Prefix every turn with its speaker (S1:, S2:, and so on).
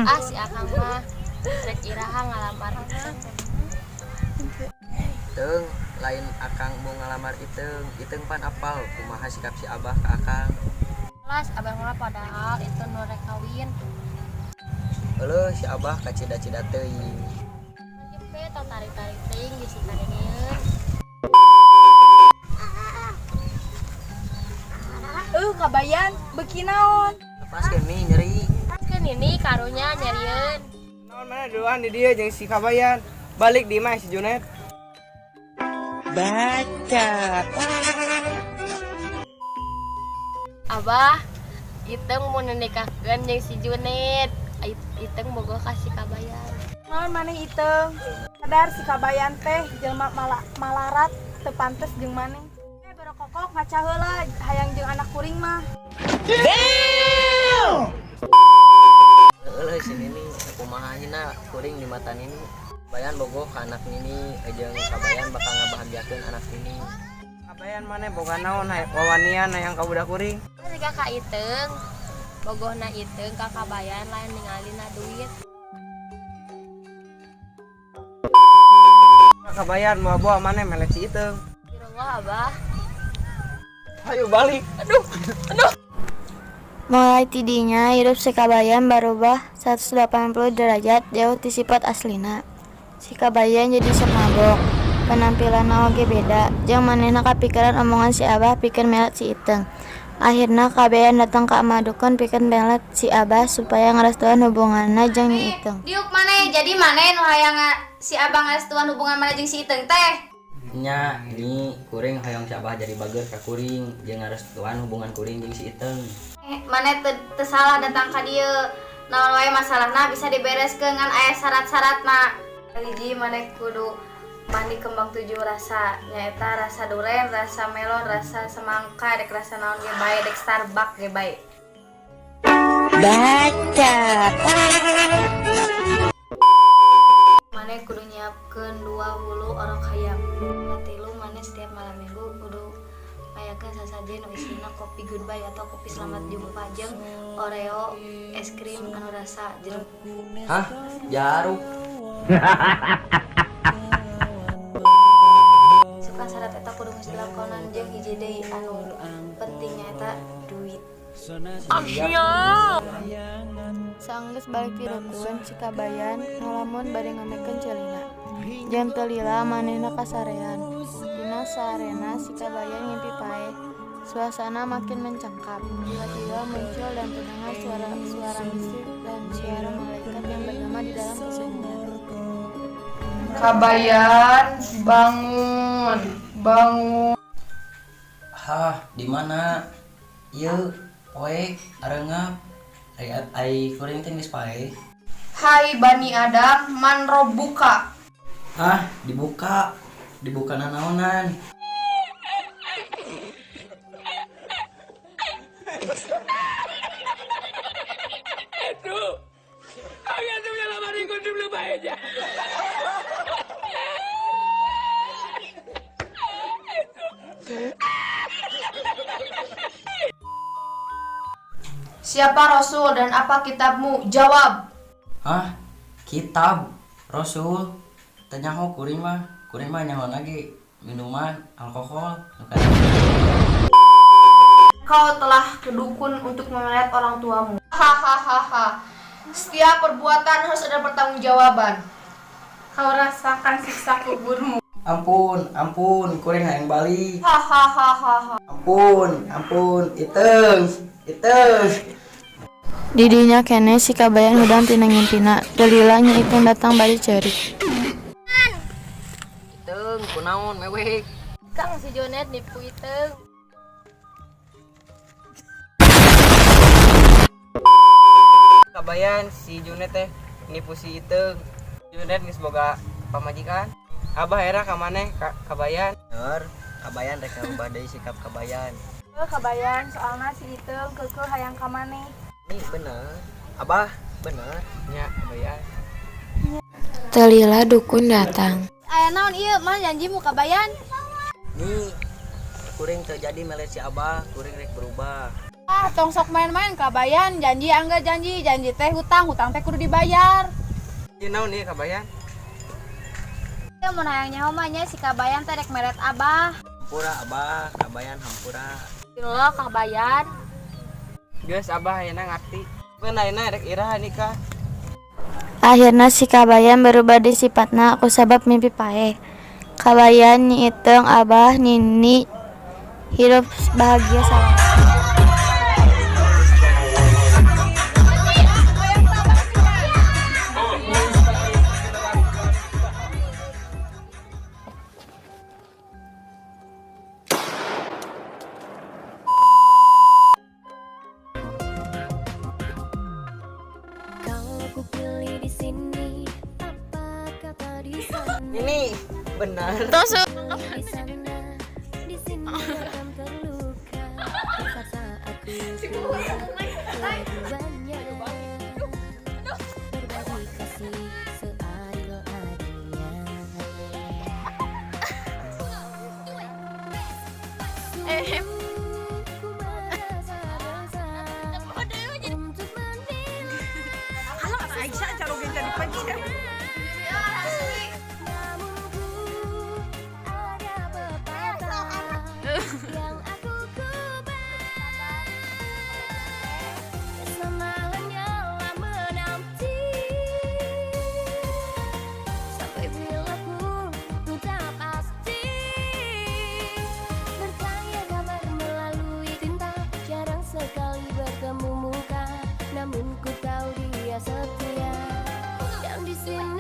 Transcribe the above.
S1: Ah, si Akang mah rek iraha ngalamar Iteung.
S2: Teung, lain Akang mau ngalamar Iteung. Iteung pan apal kumaha sikap si Abah ka Akang.
S1: Las abah mah padahal itu nu rek kawin.
S2: Euleuh, si Abah kacida-cida teuing.
S1: Jepe tong tarik-tarik teuing bisi kadengeun.
S3: Kabayan, beuki naon?
S2: Lepaskeun nih, nyeri.
S1: Lepaskeun ini karunya nyerieun.
S4: Naon mana duluan di dia jeung si Kabayan. Balik di imah si Junet.
S2: Baca.
S1: Abah, Iteung mau nikahkeun jeung si Junet. Iteung bogoh ka si Kabayan.
S3: Naon maneh Iteung? Sadar si Kabayan teh jelema malarat teu pantes jeung maneh. Berokokok ngaca heula hayang jeung anak kuring mah.
S2: Euleuh, si Nini kumaha hina kuring di mata Nini. Kabayan bogoh ka anak Nini jeung Kabayan bakal ngabahagiakeun anak Nini.
S4: Kabayan maneh boga naon wawanian hayang ka budak kuring.
S1: Siga ka Iteung. Bogohna Iteung ka Kabayan lain ningalina duit.
S4: Kabayan moal-moal maneh melet si Iteung.
S1: Astagfirullah, Abah.
S4: Ayo balik.
S1: Aduh, aduh.
S5: Mulai tidinya hirup si Kabayan barubah 180 derajat jauh ti sifat aslina. Si Kabayan jadi sok mabok, penampilanna oge beda, jeung manehna kapikiran omongan si Abah pikeun melet si Iteung. Akhirna Kabayan datang ka emak dukun pikeun melet si Abah supaya ngarestuan hubunganna jeung Nyi Iteung.
S6: Diuk maneh, jadi maneh nu hayang si Abah ngarestuan hubungan maneh jeung si Iteung teh?
S2: Nya, ini kuring hayang si Abah jadi bager ka kuring jeung ngarestuan hubungan kuring jeung si Iteung.
S6: Maneh teu salah datang ka dieu. Naon wae masalahna bisa dibereskeun ngan aya syarat-syaratna. Hiji, maneh kudu mandi kembang 7 rasa, nyaeta rasa duren, rasa melon, rasa semangka, dek rasa naon ge bae, dek Starbucks ge bae.
S5: Baca.
S6: Maneh kudu nyiapkeun 2 hulu orok hayam. Katilu, maneh setiap malam minggu kudu ngayakeun sasajen nu isina kopi goodbye atau kopi selamat jumpa jeung Oreo es krim anu rasa jeruk.
S2: Hah? Jaruk.
S6: Sukan syarat eta kudu geus dilakonan jeung hiji deui anu penting nyaeta duit.
S5: Saenggeus balik ti dukun, si Kabayan ngalamun bari ngomekeun ceulina. Jeung teu lila manehna kasarean. Dina sarena si Kabayan ngimpi paeh. Suasana makin mencekam. Tiba-tiba muncul dan terdengar suara-suara mistis dan suara malaikat yang bergema di dalam kesunyian.
S7: Kabayan, bangun, bangun.
S2: Hah, di mana? Ieu poek areungap. Ai, ai kuring teh geus paeh.
S7: Hai Bani Adam, man robbuka?
S2: Hah, dibuka. Dibuka nanaonan.
S7: Siapa Rasul dan apa kitabmu? Jawab.
S2: Hah? Kitab Rasul? Teu nyaho kuring mah. Kuring mah nyaho lagi minuman alkohol.
S7: Kau telah kedukun untuk memelet orang tuamu. Hahaha. Setiap perbuatan harus ada pertanggungjawaban.
S3: Kau rasakan siksa kuburmu.
S2: Ampun, ampun, kuring hayang balik.
S7: Hahaha.
S2: Ampun, ampun, Iteung, Iteung.
S5: Didinya keneh si Kabayan hudang tina ngimpina. Teu lila Nyi Iteung datang bari ceurik.
S2: Iteung, kunaon mewek?
S1: Kang, si Jonet nipu Iteung.
S4: Kabayan si Junet teh nipu si Iteung. Junet geus boga pamajikan. Abah era ka maneh Kabayan.
S2: Bener, Kabayan rek ngarubah deui sikap Kabayan.
S3: Kabayan, soalna si Iteung keukeuh hayang ka maneh.
S2: Ini bener. Abah, bener.
S4: Nya, Kabayan.
S5: Teu lila dukun datang.
S6: Aya naon ieu mah janjimu Kabayan?
S2: Nyi, kuring teu jadi melet si Abah, kuring rek berubah.
S3: Ah, tong sok main-main, Kabayan. Janji angga janji, janji teh hutang, hutang teh kudu dibayar.
S4: Ieu naon ieu, Kabayan?
S6: Ya mun hayang nyaho mah nya, si Kabayan teh rek meret Abah.
S2: Hampura, Abah, Kabayan hampura.
S1: Lo, Kabayan.
S4: Geus, Abah ayeuna ngarti. Keun ayeuna rek iraha nikah?
S5: Akhirna si Kabayan berubah di sifatna kusabab mimpi paeh. Kabayan, Nyi Iteung, Abah, Nini hirup bahagia salawasna.
S1: Kalau ku pilih di sini, apa kata di sana?
S4: Ini benar.
S1: Di sana, di sini akan terluka. Terpaksa aku keduanya. Berbagi kasih seadil-adilnya. Sungguh ku merasa resah untuk menilai.
S3: Aisyah caroge jadi pencet.
S1: Namun ku ada pepatah yang aku kubah. Semalamnya menanti sampai bila pun ku tak pasti. Bertanya kabar melalui tinta, jarang sekali bertemu muka. Namun ku tahu dia setia dan di sini.